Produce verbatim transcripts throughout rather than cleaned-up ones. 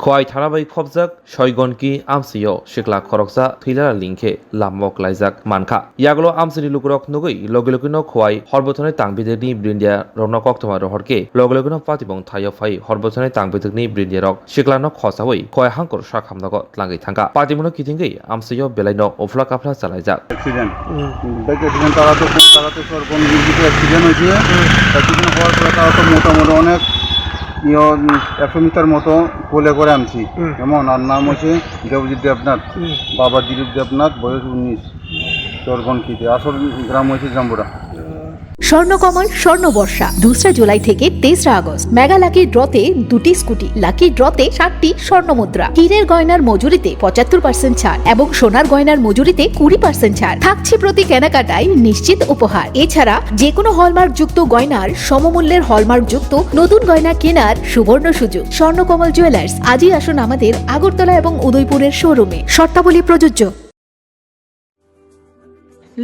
Khowai thana bai khopjak Soigonki amsio sikla khoroksa thwilala lingkhe lammo klaijak mankha. Yagulo amsini lukurok nugwi logi logino Khowai Horbothonai Tangbidekni brindia rokno koktwma rohorkhe logi logino patibong thaio phai Horbothonai Tangbidekni brindia rok siklano khosawi Khowai hangkor sakhamnogo tlangwi thangkha. Patimungno kitingwi amsio belaino uphla kaphla chalaijak. Accident. হুম। Bike accident তারা তো, তারা তো সর্বনির্মিত অ্যাক্সিডেন্ট হয়েছে। হুম। অ্যাক্সিডেন্ট হওয়ার পরে তারা তো মোটামুটি অনেক, ইয়ে, একশো মিটার মতো কোলে করে আনছি। হুম। এমন, আর নাম হচ্ছে দেবজিৎ দেবনাথ, হুম। বাবা দিলীপ দেবনাথ, বয়স উনিশ, সর্বনকিতে, আসল গ্রাম হচ্ছে জাম্বুরা। স্বর্ণকমল স্বর্ণবর্ষা, দোসরা জুলাই থেকে তেসরা আগস্ট। মেগা লাকি ড্রতে দুটি স্কুটি, লাকি ড্রতে সাতটি স্বর্ণ মুদ্রা, হীরের গয়নার মজুরিতে পঁচাত্তর পার্সেন্ট ছাড় এবং সোনার গয়নার মজুরিতে কুড়ি পার্সেন্ট ছাড়। থাকছে প্রতি কেনাকাটায় নিশ্চিত উপহার। এছাড়া যে কোনো হলমার্কযুক্ত গয়নার সমমূল্যের হলমার্কযুক্ত নতুন গয়না কেনার সুবর্ণ সুযোগ। স্বর্ণকমল জুয়েলার্স, আজই আসুন আমাদের আগরতলা এবং উদয়পুরের শোরুমে। শর্তাবলী প্রযোজ্য।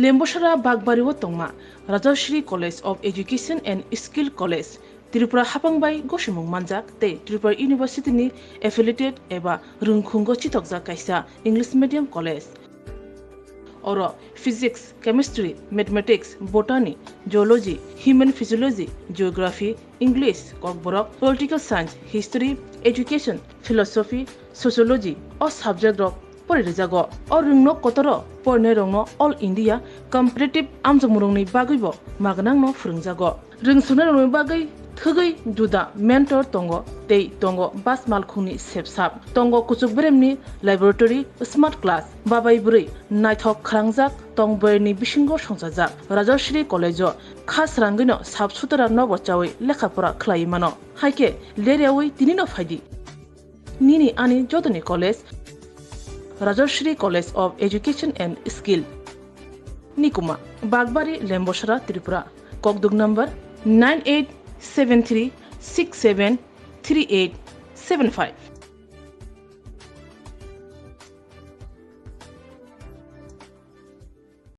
Lembosara Bagbari o tongma Rajashri College of Education and Skill College, Tripura hapang bai gosimung manjak tei Tripura University ni affiliated eba rwngkhungo chitokjak kaisa English medium college. Oro physics, chemistry, mathematics, botany, zoology, human physiology, geography, English, kokborok, political science, history, education, philosophy, sociology o subject rok pori rijago. O rwngno kotoro porinai rokno All India competitive amjokmung rokni bagwibo magnangno phwrwngjago. Rwngsonai rokni bagwi thwgwi juda mentor tongo tei tongo bas malkhungni sepsap. Tongo kuchuk beremni laboratory, smart class, babai bwrwi naithok khwrangjak tong bwrwini bisingo songchajak. Rajashri College o kha srangwino sap sutara nobo chawi lekha pora khlaiwi mano. Haikhe leryawi tinino phaidi. Nini ani jotoni college, Rajashri College of Education and Skill. Nikuma, Bagbari, Lembosara, Tripura. Kokduk number nine eight seven three six seven three eight seven five.